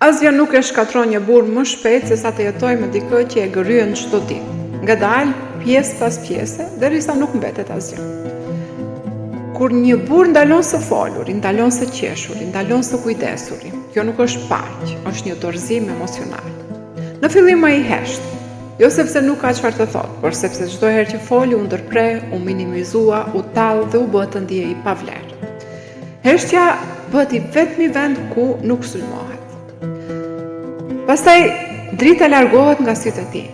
Asgjë nuk e shkatërron një burrë më shpejt sesa të jetojë me dikë që e gërryen çdo ditë. Ngadalë, pjesë pas pjese, derisa nuk mbetet asgjë. Kur një burrë ndalon së foluri, ndalon së qeshuri, ndalon së kujdesuri, kjo nuk është paqe, është një dorëzim emocional. Në fillim ai hesht, jo sepse nuk ka çfarë të thotë, por sepse çdo herë që foli u ndërpre, u minimizua, u tall dhe u bë të ndihej i pavlerë. Heshtja bëhet i vetmi vend ku nuk sulmohet. Pastaj drita largohet nga sytë e tij.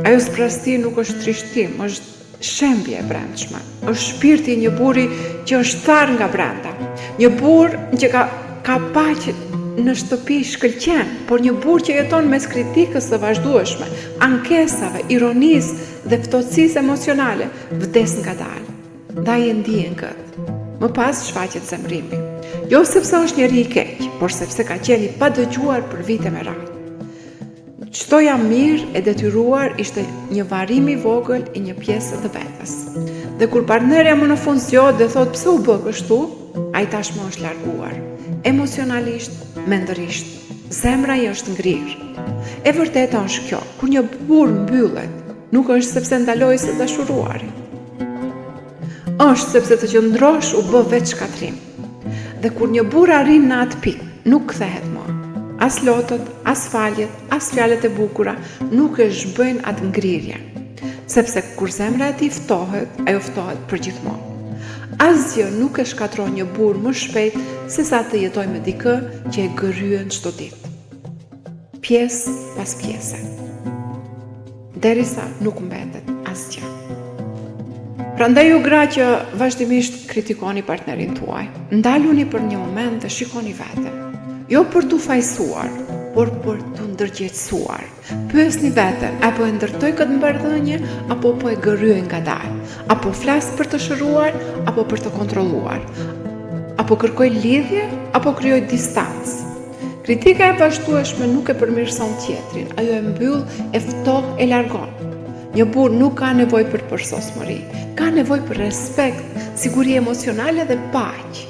Ajo zbrazëti nuk është trishtim, është shembje e brendshme. Është shpirti i një burri që është tharë nga brenda. Një burrë që ka ka paqe në shtëpi shkëlqen, por një burrë që jeton mes kritikës së vazhdueshme, ankesave, ironisë dhe ftohtësisë emocionale, vdes ngadalë. Dhe ai e ndien këtë. Më pas shfaqet zemërimi. Jo sepse është njeri i keq, por sepse ka qenë i padëgjuar për vite me radhë. Çdo jam mirë e detyruar ishte një varrim i vogël i një pjese të vetes. Dhe kur partnerja më në fund zgjohet dhe thotë pse u bë kështu, ai tashmë është larguar. Emocionalisht, mendërisht, zemra i është ngrirë. E vërteta është kjo, kur një burrë mbyllet, nuk është sepse ndaloi së dashuruari. Është sepse të qëndrosh u bë vetë shkatërrim. Dhe kur një burrë arrin në atë pikë, nuk kthehet më. As lotët, as faljet, as fjalët e bukura nuk e zhbëjnë atë ngrirje. Sepse kur zemra e tij ftohet, ajo ftohet përgjithmonë. Asgjë nuk e shkatërron një burrë më shpejt sesa të jetojë me dikë që e gërryen çdo ditë. Pjesë pas pjese. Derisa nuk mbetet asgjë. Prandaj ju gra që vazhdimisht kritikoni partnerin tuaj, ndaluni për një moment dhe shikoni veten. Jo për t'u fajësuar, por për t'u ndërgjegjësuar. Pyesni veten, a po e ndërtoj këtë marrëdhënie apo po e gërryej ngadalë? A po flas për të shëruar apo për të kontrolluar? A po kërkoj lidhje apo krijoj distancë? Kritika e vazhdueshme nuk e përmirëson tjetrin, ajo e mbyll, e ftoh, e largon. Një burrë nuk ka nevojë për përsosmëri, ka nevojë për respekt, siguri emocionale dhe paqe.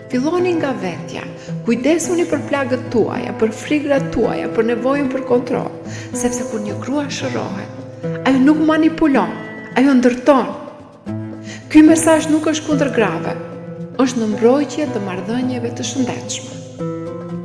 Filloni nga vetja, kujdesuni për plagët tuaja, për frikërat tuaja, për nevojën për kontroll, sepse kur një grua shërohet, ajo nuk manipulon, ajo ndërton. Ky mesazh nuk është kundër grave, është në mbrojtje të marrëdhënieve të shëndetshme.